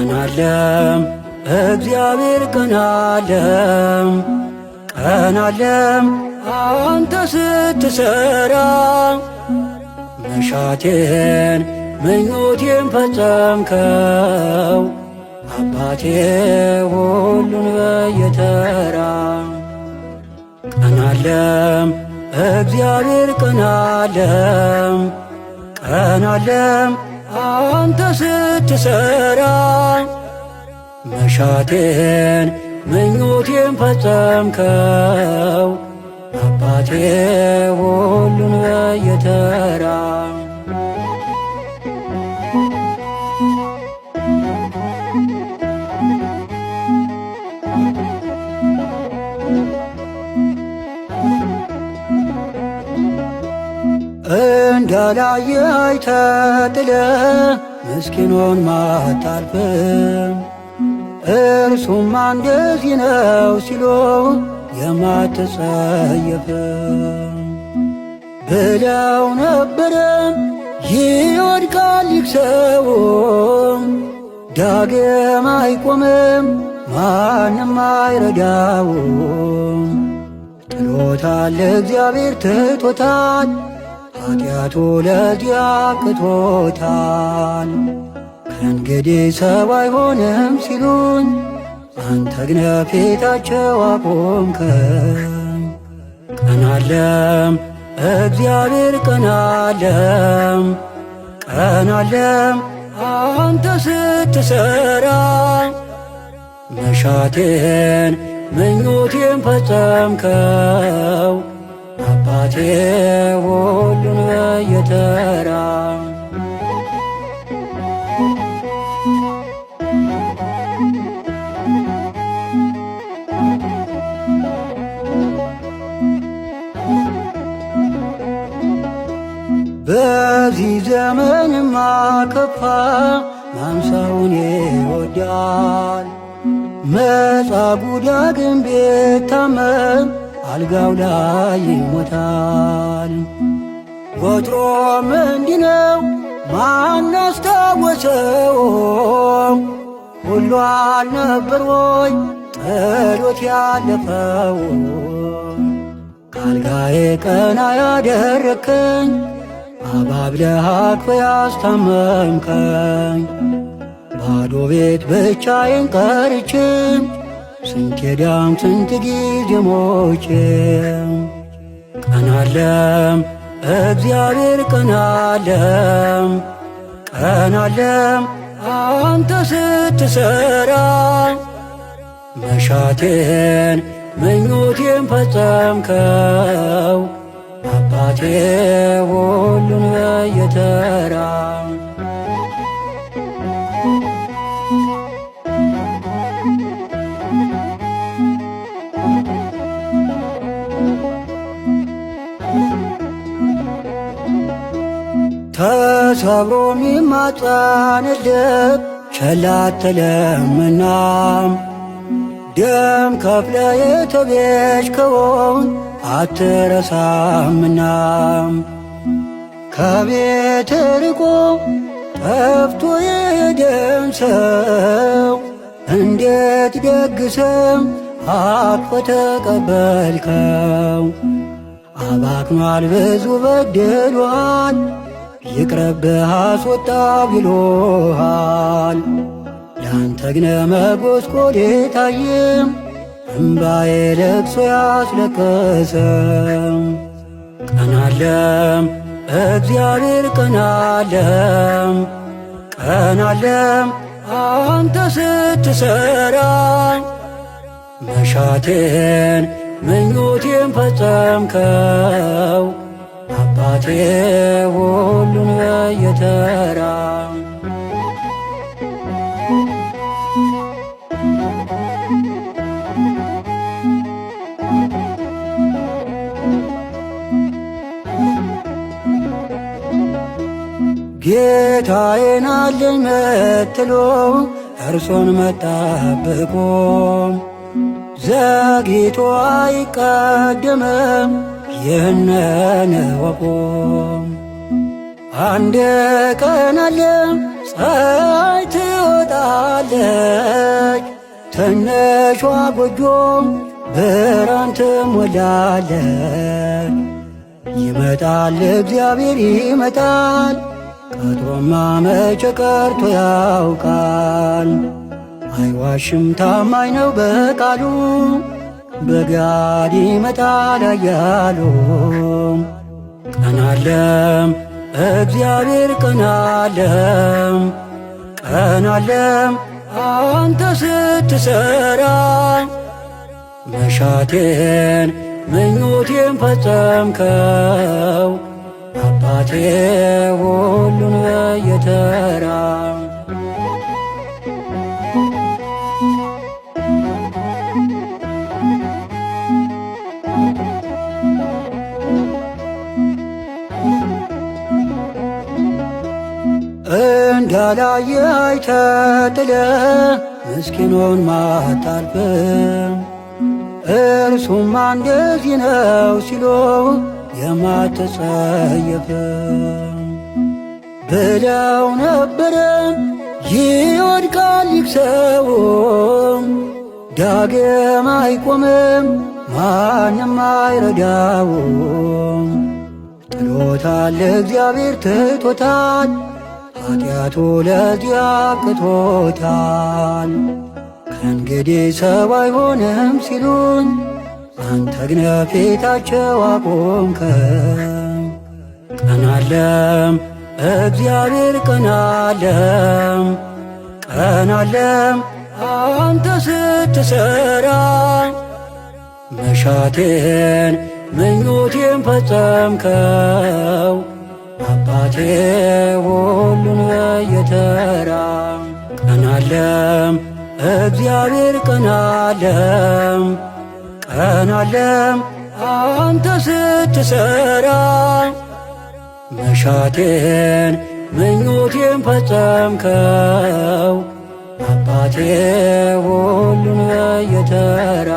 ቀናለም እግዚአብሔር ቀናለም ቀናለም አንተ ስትሰራ መሻቴን ምኞቴን ፈጸምከው አባቴ ሁሉን በየተራ። ቀናለም እግዚአብሔር ቀናለም ቀናለም አንተ ስትሰራ መሻቴን ምኞቴን ፈጸምከው አባቴ ሁሉን በየተራ። እንዳላየ አይተህ ምስኪኑን ማታልፍም እርሱማ እንደዚህ ነው ሲሉ የማትጸየፍ ብለው ነበረ ይወድቃል ይክሰው ዳግም አይቆምም ማንም አይረዳውም። ጥሎታል እግዚአብሔር ትቶታል ኃጢአቱ ለዚያ አብቅቶታል። ከእንግዲህ ሰው አይሆንም ሲሉኝ አንተ ግን ፊታቸው አቆምከኝ። ቀናለም እግዚአብሔር ቀናለም ቀናለም አንተ ስትሰራ መሻቴን ምኞቴን ፈጸምከው አባቴ ሁሉን በየተራ። በዚህ ዘመንማ ከፋ ማምሳውን ይወዳል መጻጉዕ ዳግም ቢታመም አልጋው ላይ ይሞታል። ወትሮም እንዲህ ነው ማን አስታወሰው? ሁሉ አልነበር ወይ ጥሎት ያለፈው? ካልጋዬ ቀና ያደረከኝ አባብለህ አቅፈህ ያስታመምከኝ ባዶ ቤት ብቻዬን ቀርቼ ስንት ዳም ስንት ጊዜ ሞቼ። ቀናለም እግዚአብሔር ቀናለም ቀናለም አንተ ስትሰራ መሻቴን ምኞቴን ፈጸምከው አባቴ ሁሉን በየተራ። ተሰብሮ ሚማፀን ልብ ቸል አትልምና ደም ከፍለ የተቤዥከውን አትረሳምና። ከቤት ርቆ ጠፍቶ የሄደን ሰው እንዴት ደግሰም አቅፈ ተቀበልከው? አባክኗል ብዙ በድሏል ይቅረብህ አስወጣ ብሎሃል። ያንተ ግነ መጎስቆል ታየም እምባዬ ለቅሶ ያስለቀሰም። ቀናለም እግዚአብሔር ቀናለም ቀናለም አንተ ስትሰራ መሻቴን ምኞቴን ፈጸምከው አባቴ ሁሉን በየተራ። ጌታዬን አለኝ መትሎ እርሶን መጣብቆ ዘግይቶ አይቀድምም ይህንን እወቁ። አንድ ቀን አለ ፀሐይ ትወጣለች፣ ትንሿ ጎጆ ብርሃን ትሞላለች። ይመጣል እግዚአብሔር ይመጣል፣ ቀጥሮማ መቼ ቀርቶ ያውቃል። አይዋሽም ታማኝ ነው በቃሉ፣ በጋድ ይመጣል አያሉ። ቀናለም እግዚአብሔር ቀናለም፣ ቀናለም አንተ ስትሰራ መሻቴን ምኞቴን ፈጸምከው አባቴ ሁሉን በየተራ። እንዳላየ አይተህ ምስኪኑን ማታልፍ እርሱማ እንደዚህ ነው ሲሉ የማትጸየፍ ብለው ነበረ ይወድቃል ይክሰው ዳግም አይቆምም ማንም አይረዳውም። ጥሎታል እግዚአብሔር ትቶታል ኃጢአቱ ለዚያ አብቅቶታል። ከእንግዲህ ሰው አይሆንም ሲሉኝ አንተ ግን ፊታቸው አቆምከኝ። ቀናለም እግዚአብሔር ቀናለም፣ ቀናለም አንተ ስትሰራ መሻቴን ምኞቴን ፈጸምከው አባቴ ሁሉን በየተራ። ቀናለም እግዚአብሔር ቀናለም፣ ቀናለም አንተ ስትሰራ መሻቴን ምኞቴን ፈጸምከው አባቴ ሁሉን በየተራ።